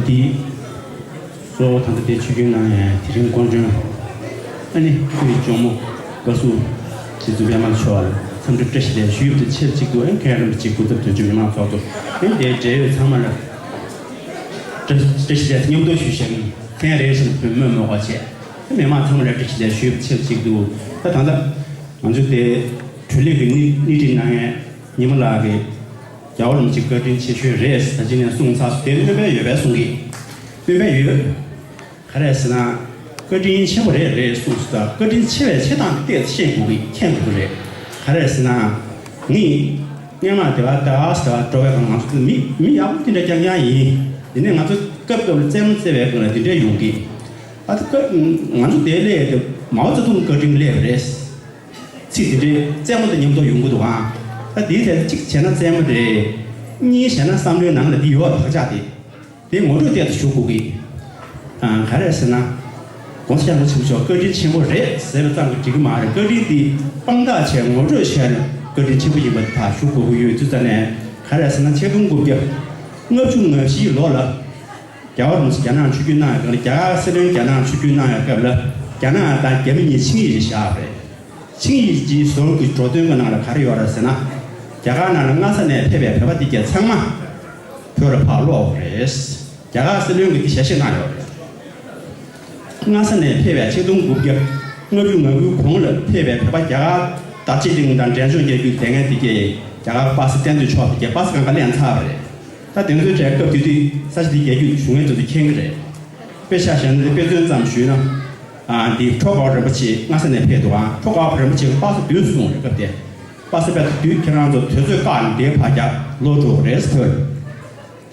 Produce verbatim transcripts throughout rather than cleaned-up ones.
དེ་གཙོ་བོ་ད་ལྟ་དེ་ཆིབས་བསྒྱུར་གནང་ཡས་དེ་རིང་སྐུ་མགྲོན། ཨ་ནི་སྐུའི་གཅུང་མོ་བཀའ་ཟུར་རྗེ་བཙུན་པད་མ་མཆོག་ལ་འཚམས་འདྲི་བཀྲ་ཤིས་བདེ་ལེགས་ཞུ་ཡུལ་དུ་ཆེར་གཅིག་ཏུ། ཨ་མཁན་རིན་པོ་ཆེ་སྐུ་ཚབ་དོན་གཅོད་མི་མང་ཚོགས་གཙོ། ཨ་དེའི་འབྲེལ་ཡོད་ཚང་མ་ལ་བཀྲ་བཀྲ་ཤིས་བདེ་ལེགས་མཉམ་དུ་ཞུ་བཞག་ཡིན། མཁན་རེ་ཞིག་བུ་མོས་མོ་ག་བྱས། ཨ་མི་མང་ཚང་མ་ལ་བཀྲ་ཤིས་བདེ་ལེགས་ཞུ་ཡུལ་དུ་ཆེར་གཅིག་ཏུ། ད་ད་ལྟ་ང་ཚོ་དེ་གྲོས་གླེང་གི་སྣེ་སྣེ་ཁྲིད་གནང་མཁན་ཉི་མ་ལགས་ཀྱིས། རྒྱལ་བ་རིན་པོ་ཆེ་བཀའ་དྲིན་ཆེ་ཤོས་རེད་ཟེར་ད་ཅི་ནས་གསུངས་ཚར་སོང་། དེ་སྨོན་པ་ཡོད་པས་གསུང་གི། སྨོན་པ་ཡོད། ག་རེ་ཟེར་ན། བཀའ་དྲིན་ཆེན་པོ་རེད་རེད་གསུངས་སོང་། ད་བཀའ་དྲིན་ཆེ་བའི་ཆེ་སྟངས་དེ་ཏོག་ཙམ་ཤེས་དགོས་ཀྱི། མཁྱེན་དགོས་ཀྱི་རེད། ག་རེ་ཟེར་ན། ངས་སྔོན་མ་དེ་བ་ད་ཨ་སི་དེ་བ་འགྲོ་བའི་སྒང་ང་ཚོ་མི་མི་ཡག་པོ་དེ་འདྲ་རྐྱང་རྐྱང་ཡིན། དེ་ནས་ང་ཚོ་སྐབས་སྐབས་ལ་རྩེད་མོ་རྩེ་བའི་སྒང་ལ་དེ་འདྲ་ཡོང་གི། ཨ་ད་སྐབས་ང་ཚོ་དེ་སླེབས་དེ་མའོ་ཙེ་ཏུང་བཀའ་དྲིན་སླེབས་རེད། ཚིག་དེ་འདྲའི་རྩེད་མོ་དང་མཉམ་དུ་ཡོང་གི་འདུག་ཨང་། ད་དེའི་ཐད་གཅིག་བྱས་ན་རྩེད་མོ་རེད། གཉིས་བྱས་ན་བསམ་བློའི་ནང་ལ་འདི་ཡོད་བག་ཆགས་དེ། དེ་ངོ་སྤྲོད་ཏོག་ཙམ་ཞུ་དགོས་ཀྱི། ཨང་ག་རེ་ཟེར་ན། ༸གོང་ས་༸སྐྱབས་མགོན་ཆེན་པོ་མཆོག་བཀའ་དྲིན་ཆེན་པོ་རེད་ཟེར་བ་ཙམ་གྱིས་འགྲིག་གི་མ་རེད། བཀའ་དྲིན་དེ་དཔང་རྟགས་བྱས་ངོ་སྤྲོད་བྱས་ནས་བཀའ་དྲིན་ཆེན་པོ་ཡིན་པ་དེ་ཞུ་དགོས་ཀྱི་ཡོད་དུས་ཙ་ནས། ག་རེ་ཟེར་ན། ཆིག་སྟོང་དགུ་བརྒྱ་ལྔ་བཅུ་ང་བཞིའི་ལོ་ལ། རྒྱལ་བ་རིན་པོ་ཆེ་རྒྱ་ནག་ཆིབས་བསྒྱུར་གནང་བའི་སྐབས་ལ། རྒྱ་གར་སྲིད་བློན་རྒྱ་ནག་ཆིབས་བསྒྱུར་གནང་བའི་སྐབས་ལ། རྒྱ་ནག་དང་རྒྱ་མི་གཉིས་ཆིངས་ཡིག་ཅིག་བཞག་པ་རེད། ཆིངས་ཡིག་ཅིག་ཟུར་གྱི་འབྲུ་དོན་གྱི་ནང་ལ་ག་རེ་ཡོད་རེད་ཟེར་ན། རྒྱ་གར་ནང་ལ་སྔ་ས་ནས་ཕེབས་པའི་བོད་པ་དེ་གྱད་ཚང་མ་བོད་ལ་ཕར་ལོག་དགོས་རེད། རྒྱ་གར་སྲིད་བློན་གྱིས་དེ་ཞལ་བཞེས་གནང་ཡོད་རེད། སྔ་ས་ནས་ཕེབས་པའི་ཆིག་སྟོང་དགུ་བརྒྱ་ལྔ་བཅུ་ང་དགུའི་གོང་ལ་ཕེབས་པའི་བོད་པ་རྒྱ་གར་དར་ཆེ་གླིང་དང་འབྲས་ལྗོངས་རྒྱལ་རྒྱུད་དེ་ངན་དེ་གྱད་རྒྱ་གར་པ་སེ་གཏན་སྡོད་ཆོག་པའི་གྱད་པ་སེ་སྒང་ག་ལེན་ཚར་བ་རེད། ད་དེ་ཚོའི་གྲས་སྐབས་དེ་དུས་ས་ཆ་དེ་རྒྱལ་རྒྱུད་བཞུགས་མཁན་དེ་ཚོ་མཁྱེན་གྱི་རེད། དཔེ་ཆ་བཞག་ན་དེ་དཔེ་མཚོན་ཙམ་ཞུས་ན། ཨ་འདི་ཁྲོ་དགའ་བ་རིན་པོ་ཆེ་སྔ་ས་ནས་ཕེབས་འདུག་ཨང་། ཁྲོ་དགའ་བ་རིན་པོ་ཆེ་གིས་པ་སེ་བསྡུས་སོང་རེད། སྐབས་དེ་པ་སེ་ཕེབས་དུས་ཁྱེད་རང་ཚོ་དུས་ཚོད་བཀག་ནས་དེའི་ཕར་རྒྱག་ལོག་འགྲོ་དགོས་རེད་ཟེར།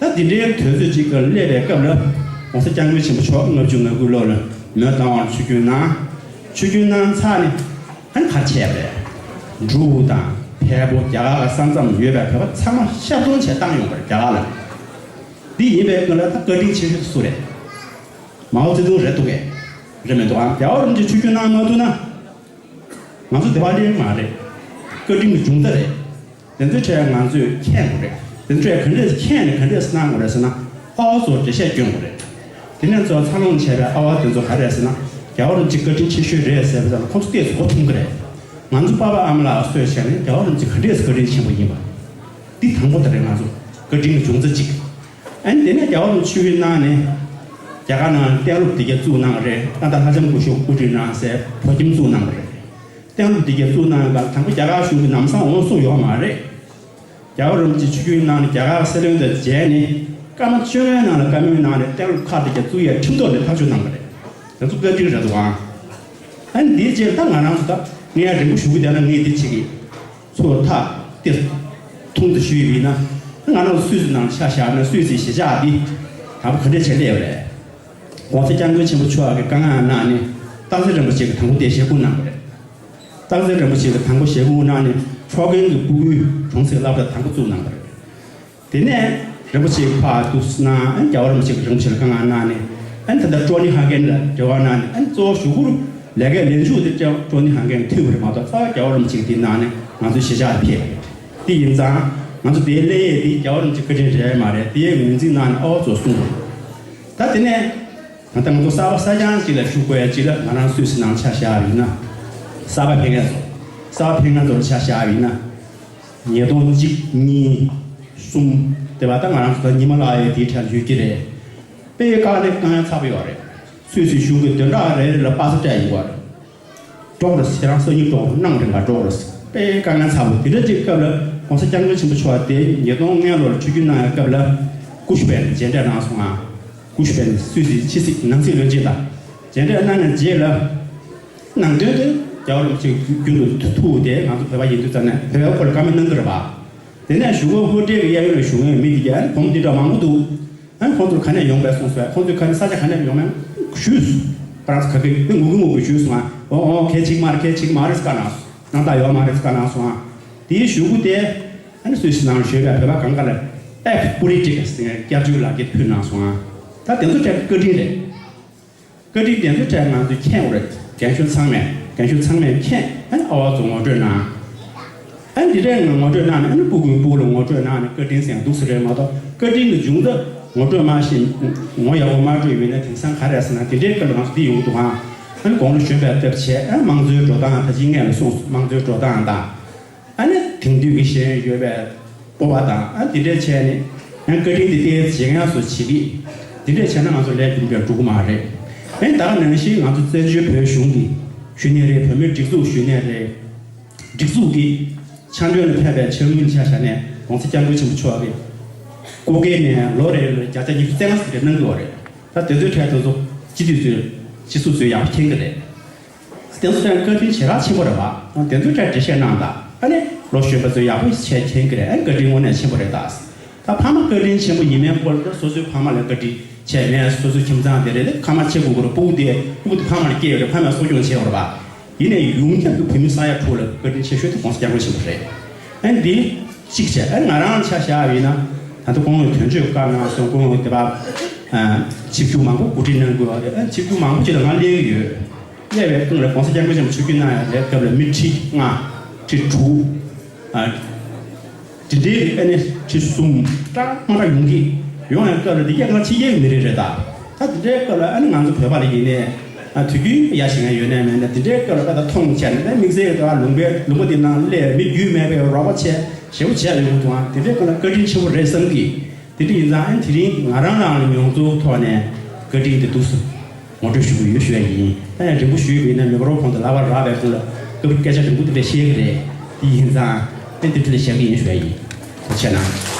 ད་འདི་འདྲའི་དུས་ཚོད་ཅིག་ག་སླེབས་པའི་སྐབས་ལ། ༸གོང་ས་༸སྐྱབས་མགོན་ཆེན་པོ་མཆོག་ལྔ་བཅུ་ང་དགུ་ལོ་ལ་མོན་རྟ་དབང་ལ་ཆིབས་བསྒྱུར་གནང་། ཆིབས་བསྒྱུར་གནང་ཚར་ནས་ཨ་ནི་ག་རེ་བྱས་པ་རེད། འབྲུག་དང་བལ་པོ་རྒྱ་གར་གྱི་ས་མཚམས་ཡོད་པའི་བོད་པ་ཚང་མ་ཤར་གཏོང་བྱས་བཏང་ཡོང་བ་རེད། རྒྱ་གར་ལ། འདི་ཡིན་པའི་སྔོན་ལ་ད་བཀའ་དྲིན་ཆེ་ཤོས་དེ་སུ་རེད། མའོ་ཙེ་ཏུང་རེད་འདུག་གས། རེད་མི་འདུག་ཨང་། རྒྱལ་བ་རིན་པོ་ཆེ་ཆིབས་བསྒྱུར་གནང་མ་ཐུབ་ན། ང་ཚོ་དེ་བ་ལེན་མ་རེད། བཀའ་དྲིན་གྱི་འབྱུང་རྩ་རེད། དེ་ཚོའི་གྲས་ང་ཚོས་མཁྱེན་དགོས་རེད། དེ་ཚོའི་གྲས་ག་འདྲས་མཁྱེན་ནས་ག་འདྲས་གནང་དགོས་རེད་ཟེར་ན། ཨ་བ་ཚོར་འགྲེལ་བཤད་སྐྱོན་དགོས་རེད། དེ་ནས་ཚོ་འཚར་ལོངས་བྱས་པའི་ཨ་བ་དེ་ཚོ་ག་རེ་རེད་ཟེར་ན། རྒྱལ་བ་རིན་པོ་ཆེ་བཀའ་དྲིན་ཆེ་ཤོས་རེད་ཟེར་བ་ཙམ་ལ་ཁོང་ཚོ་ཏོག་ཙམ་མགོ་འཐོམ་གི་རེད། ང་ཚོ་པ་ཕ་ཨ་མ་ལགས་གསོས་བྱས་ནས་རྒྱལ་བ་རིན་པོ་ཆེ་ག་འདྲས་བཀའ་དྲིན་ཆེན་པོ་ཡིན་པ། འདི་དང་པོ་དེ་རེད། ང་ཚོ་བཀའ་དྲིན་གྱི་འབྱུང་རྩ་གཅིག། ཨ་ནི་དེ་ནས་རྒྱལ་བ་རིན་པོ་ཆེ་ཆིབས་བསྒྱུར་གནང་ནས། རྒྱ་གར་ནང་གཏན་སློབ་དེ་གྱད་བཙུགས་གནང་བ་རེད། ད་ལྟ་ལྷ་ལྕམ་སྐུ་ཞབས་དབུ་ཁྲིད་གནང་སའི་བོད་ཁྱིམ་བཙུགས་གནང་བ་རེད། གཏན་སློབ་དེ་གྱད་བཙུགས་གནང་སྐབས་དང་པོ་རྒྱ་གར་གཞུང་གིས་ལམ་སང་འོང་གསུངས་ཡོད་མ་རེད། རྒྱལ་བ་རིན་པོ་ཆེ་ཆིབས་བསྒྱུར་གནང་ནས་རྒྱ་གར་སྲིད་བློན་དང་མཇལ་ནས་སྐར་མ་བཅོ་ལྔའི་ནང་ལ་བཀའ་མོལ་གནང་ནས་གཏན་སློབ་ཁག་དེ་གྱད་བཙུགས་ཡས་ཁྲིམས་ཐོག་ནས་ཐག་གཅོད་གནང་བ་རེད། དེ་ཚོ་བཀའ་དྲིན་རེད་འདུག་ཨང་། ཨ་ནི་འདིའི་རྗེས་ད་ང་རང་ཚོ་ད་ངས་རིང་པོ་ཞུ་གི་བསྡད་ན་ངས་འདི་བྱེད་ཀྱི། ཚུར་ཐག་ཏེ་ཐུང་དུ་ཞུས་པ་ཡིན་ན། ང་རང་ཚོ་སུད་སི་ནང་ཆ་བཞག་ན་སུད་སིའི་གཞིས་ཆགས་འདི་དང་པོ་ག་འདྲས་བྱས་སླེབས་པ་རེད། ༸གོང་ས་༸སྐྱབས་མགོན་ཆེན་པོ་མཆོག་གིས་བཀའ་མངགས་གནང་ནས་སྟག་འཚེར་རིན་པོ་ཆེ་གིས་དང་པོ་དེ་ཞལ་བཀོད་གནང་བ་རེད། སྟག་འཚེར་རིན་པོ་ཆེ་གིས་དང་པོ་ཞལ་བཀོད་གནང་ནས་ཁྲོ་རྒན་གྱི་སྤུ་གུའི་གྲོང་གསེབ་སློབ་གྲྭ་དང་པོ་བཙུགས་གནང་བ་རེད། དེ་ནས་རིན་པོ་ཆེ་ཕར་འདུག་སེ་གནང་། རྒྱལ་བ་རིན་པོ་ཆེ་གིས་རིན་པོ་ཆེ་ལ་བཀའ་མངགས་གནང་ནས། ཨ་ནི་ད་ལྟ་ཀྲོ་ནི་ཧན་གྷན་ལ་འབྲེལ་བ་གནང་ནས། ཨ་ནི་གཙོ་བོ་གཞུག་གུ་ལས་ཀའི་ལས་མཇུག་དེ་ཀྲོ་ཀྲོ་ནི་ཧན་གྷན་མཐུད་པ་རེད་མ་གཏོགས། རྩ་བ་རྒྱལ་བ་རིན་པོ་ཆེ་གིས་དེ་གནང་ནས་ང་ཚོའི་གཞིས་ཆགས་ལ་ཕེབས་པ་རེད། དེ་ཡིན་ཙང་ང་ཚོ་དེའི་སླེབས་ཡས་དེ་རྒྱལ་བ་རིན་པོ་ཆེ་བཀའ་དྲིན་རེད་མ་རེད། དེའི་ངོས་འཛིན་གནང་ནས་ཨ་བ་ཚོ་གསུངས་པ་རེད། ད་དེ་ནས་ད་ལྟ་ང་ཚོ་གསར་པ་གསར་རྐྱང་ཅིག་ལ་ཞུ་དགོས་ཡ་ཅིག་ལ། ང་རང་སུད་སི་ནང་ཆ་བཞག་པ་ཡིན་ན། གསར་པ་ཕེབས་མཁན་ཚོ། གསར་པ་ཕེབས་མཁན་ཚོ་ལ་ཆ་བཞག་པ་ཡིན་ན། ཉིས་སྟོང་གཅིག་གཉིས་གསུམ་དེ་བ་ད་ང་རང་ཚོ་ད་ཉི་མ་ལགས་ཡོད་དེའི་གྲས་ཡོད་ཀྱི་རེད། དཔེ་དཀའ་ལས་དཀའ་ངལ་ཚ་པོ་ཡོད་རེད། སུད་སི་གཞུང་གིས་བདུན་ཕྲག་རེ་རེ་ལ་པ་སེ་སྤྲད་ཡོང་བ་རེད། འགྲོ་དགོས་རེད། ཁྱེད་རང་སང་ཉིན་འགྲོ་དགོས། གནངས་རིང་ག་འགྲོ་དགོས་རེད། དཔེ་དཀའ་ངལ་ཚ་པོ་དེ་འདྲ་ཅིག་སྐབས་ལ་༸གོང་ས་༸སྐྱབས་མགོན་ཆེན་པོ་མཆོག་དེ་ཉིས་སྟོང་ལྔ་ལོར་ཆིབས་བསྒྱུར་གནང་ཡ་སྐབས་ལ་ཀུ་ཤུ་པན་མཇལ་འཕྲད་གནང་སོང་ང་། ཀུ་ཤུ་པན་སུད་སི་ཕྱི་སྲིད་ནང་སྲིད་བློན་ཆེན་དང་མཇལ་འཕྲད་གནང་ནས་རྗེས་ལ། ནང་དོན་དེ་རྒྱལ་བ་རིན་པོ་ཆེ་རྒྱུན་དུ་ཐུག་སྟེ་ང་ཚོ་བོད་པ་ཡིན་དུས་ཙམ་ནས་བོད་པའི་སྐོར་ལ་བཀའ་མོལ་གནང་གི་རེད་པ། དེ་ནས་གཞུག་གུ་ཧོ་ཊེལ་གྱི་གཡས་གཡོན་ལ་བཞུགས་མཁན་མི་དེ་གས་ཨ་ནི་བུ་མོ་འདི་འདྲ་མང་པོ་འདུག་ཨ་ནི་ཁོང་ཚོར་ག་ནས་ཡོང་པས་གསུངས་སོང་། ཁོང་ཚོས་ག་ནས་ས་ཆ་ག་ནས་ཡོང་མིན་ཞུས་སོང་། ཁོ་རང་ཚོ་ག་གེ་དེ་ངུ་གུ་ངུ་གུ་ཞུས་སོང་ང་། འོ་འོ་གལ་ཆེ་གི་མ་རེད། གལ་ཆེ་གི་མ་རེད་ཟེར་བཀའ་གནང་སོང་། སྣང་དག་ཡོད་མ་རེད་ཟེར་བཀའ་གནང་སོང་ང་། དེའི་གཞུག་གུ་དེ་ཨ་ནི་སུད་སི་ནང་ལ་བཞུགས་པའི་བོད་པ་གང་ག་ལ་ཨེཔ་པོ་ལི་ཊིག་ཟེར་བའི་སྐྱབས་བཅོལ་ལག་འཁྱེར་ཕུལ་གནང་སོང་ང་། ད་དེ་ཚོ་ཐད་བཀའ་དྲིན་རེད། བཀའ་དྲིན་དེ་ཚོའི་གྲས་ང་ཚོས་མཁྱེན་དགོས་རེད། རྒན་གཞོན་ཚང་མས། རྒན་གཞོན་ཚང་མས་མཁྱེན། ཨ་ནི་ཨ་བ་ཚོ་ངོ་སྤྲོད་གནང་། ཨ་ནི་འདི་འདྲའི་ངོ་སྤྲོད་གནང་ནས། ཨ་ནི་སྤུ་གུའི་སྤུ་གུ་ལ་ངོ་སྤྲོད་གནང་ནས་བཀའ་དྲིན་ཟེར་ཡང་འདུག་ས་རེད་མ་གཏོགས། བཀའ་དྲིན་གྱི་འབྱུང་རྩ་ ངོ་སྤྲོད་མ་ཤེས། ངོ་ཡག་པོ་མ་སྤྲོད་ཡོད་ན་དེང་སང་ག་རེ་ཟེར་ན་དེ་འདྲའི་སྐབས་ལ་ང་ཚོ་འདི་ཡོང་གི་འདུག་ཨང་། ཨ་ནི་དགུང་ལོ་གཞོན་པའི་སྟབས་བྱས། ཨ་དམངས་གཙོའི་འགྲོ་སྟངས་ད་ཅི་སྔས་ལ་གསུངས་སོང་། དམངས་གཙོའི་འགྲོ་སྟངས་དང་། ཨ་ནི་དེང་དུས་ཀྱི་ཤེས་ཡོན་ཡོད་པའི་སྤོབས་པ་དང་། ཨ་འདི་འདྲས་བྱས་ནས་ཡང་བཀའ་དྲིན་འདི་ལྟའི་བྱེད་མཁན་སུ་བྱེད་ཀྱི། འདི་འདྲས་བྱས་ན་ང་ཚོ་ལས་རྒྱུ་འབྲས་འགྲོ་གི་མ་རེད། ཨ་ནི་ད་ག་ནང་བཞིན་ང་ཚོ་བཙན་བྱོལ་བོད་གཞུང་གི་ཞུ་ནས་རེད། བོད་མིའི་སྒྲིག་འཛུགས་ཞུ་ནས་རེད། སྒྲིག་འཛུགས་ཀྱི་ཕྱག་མདུན་ལ་ཕེབས་པའི་ཕྱག་དངུལ་ཆ་བཞག་ནས་༸གོང་ས་༸སྐྱབས་མགོན་ཆེན་པོ་མཆོག་གིས་སྐུ་སྒེར་ནས་ལོ་རེ་ལ་བརྒྱ་ཆ་ཉི་ཤུ་རྩ་ལྔ་ཙམ་རེ་གནང་གི་ཡོད་རེད། ད་དེ་ཚོའི་གྲས་དེ་ཚོ་སྤྱི་འཐུས་ཚོས་སྤྱི་ཟུར་ཚོས་ཡག་པོ་མཁྱེན་གྱི་རེད། དེ་ཚོ་ཀྱང་བཀའ་དྲིན་ཞེ་དྲག་ཆེན་པོ་རེད་བ། དེ་ཚོའི་གྲས་འགྲེལ་བཤད་གནང་དང་། ཨ་ནི་ལོ་གཞོན་པ་ཚོས་ཡག་པོ་བྱས་མཁྱེན་གྱི་རེད། ཨ་ནི་བཀའ་དྲིན་དངོས་གནས་ཆེན་པོ་རེད་ད། ད་ཕ་མ་བཀའ་དྲིན་ཆེན་པོ་ཡིན་མིན་སྐོར་ལ་སོ་སོའི་ཕ་མ་ལ་བཀའ་དྲིན་ཆེ་མེད། སོ་སོའི་ཁྱིམ་ཚང་དེ་རེད། ཕ་མ་ཆེ་དགོས་ཀྱི་རེད། སྤུ་གུ་དེ་སྤུ་གུ་དེ་ཕ་མ་ལ་སྐྱེས་ཡོད་རེད། ཕ་མས་གསོ་སྐྱོང་བྱས་ཡོད་རེད་བ། ཡིན་ནའི་ཡོངས་ཁྱབ་ཀྱི་བོད་མི་ས་ཡ་དྲུག་ལ་བཀའ་དྲིན་ཆེ་ཤོས་དེ་༸གོང་ས་༸སྐྱབས་མགོན་ཆེན་པོ་རེད། ཨ་ནི་འདི་གཅིག་བྱས། ཨ་ནི་ང་རང་ཆ་བཞག་པ་ཡིན་ན་ད་ལྟ་སྐུ་ངོ་དོན་གཅོད་བཀའ་གནང་སོང་། སྐུ་ངོ་དེ་པ་ཆིབས་བསྒྱུར་མང་པོ་གོ་སྒྲིག་གནང་དགོས་པ་རེད། ཨ་ནི་ཆིབས་བསྒྱུར་མང་པོ་ཅིག་ལ་ང་སླེབས་ཡོད། སླེབས་པའི་སྟེང་ལ་༸གོང་ས་༸སྐྱབས་མགོན་ཆེན་པོ་ཆིབས་བསྒྱུར་གནང་ཡ་དེ་སྐབས་ལ་མི་ཁྲི་ལྔ་ཁྲི་དྲུག་ཨ། དེ་འདྲའི་ཨ་ནི་ཁྲི་གསུམ་ཀྲང་མ་ཀྲང་ཡོང་གི། ཡོང་ཡང་སྐབས་ལ་འདི་སྐད་ང་ཕྱི་རྒྱལ་གྱི་མི་རིགས་རེད་ད། ད་དེ་འདྲའི་སྐབས་ལ་ཨ་ནི་ང་ཚོ་བོད་པ་ལ་ཡིན་ནའི་ཨ་དུས་རྒྱུན་ཡ་ཞིག་ཡང་ཡོད་ནའི་མེད་ནའི་དེ་འདྲའི་སྐབས་ལ་ད་ད་མཐོང་བྱས་ནས་དམིགས་བསལ་གྱི་ལུང་པའི་ལུང་པ་དེ་ནང་སླེབས་མི་རྒྱུས་མེད་པའི་རོགས་པ་བྱས་ཞེ་པོ་བྱས་ཡོང་གི་འདུག་ཨ། དེ་འདྲའི་སྐབས་ལ་བཀའ་དྲིན་ཆེན་པོ་རེད་བསམ་གི། དེ་འདྲ་ཡིན་ཙང་ཨ་ནི་དེ་རིང་ང་རང་རང་ལ་མྱོང་ཚོར་ཐོག་ནས་བཀའ་དྲིན་དེ་འདུག་སོང་། ངོ་སྤྲོད་ཞུ་གི་ཡོད་ཞུ་ཡ་ཡིན། ད་ཡང་རིང་པོ་ཞུས་པ་ཡིན་ན་མེག་རོ་ཕོན་དུ་ལབ་པ་རག་པའི་ཁོང་ལ་སྐབས་སྐད་ཆ་རིང་པོ་དེ་འདྲ་བཤད་ཀྱི་རེད། དེ་ཡིན་ཙང་ཨེ་འདི་འདྲ་ལ་བཤད་ཀྱི་ཡིན་ཞུ་ཡ་ཡིན། ཐུགས་རྗེ་གནང་།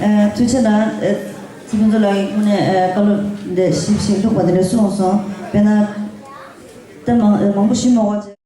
ཨ། ཐུགས་རྗེ་གནང་། ཨ། ཚེ་ཕུན་ཚོགས་ལགས་ཀྱིས་ཁོང་ནས་ཨ་བཀའ་སློབ་འདི་ཞིབ་ཞིབ་ལྷུག་པ་དེ་འདྲ་གསུངས་སོང་། དཔེར་ན་ད་མང་མང་པོ་ཞུ་མ་དགོས།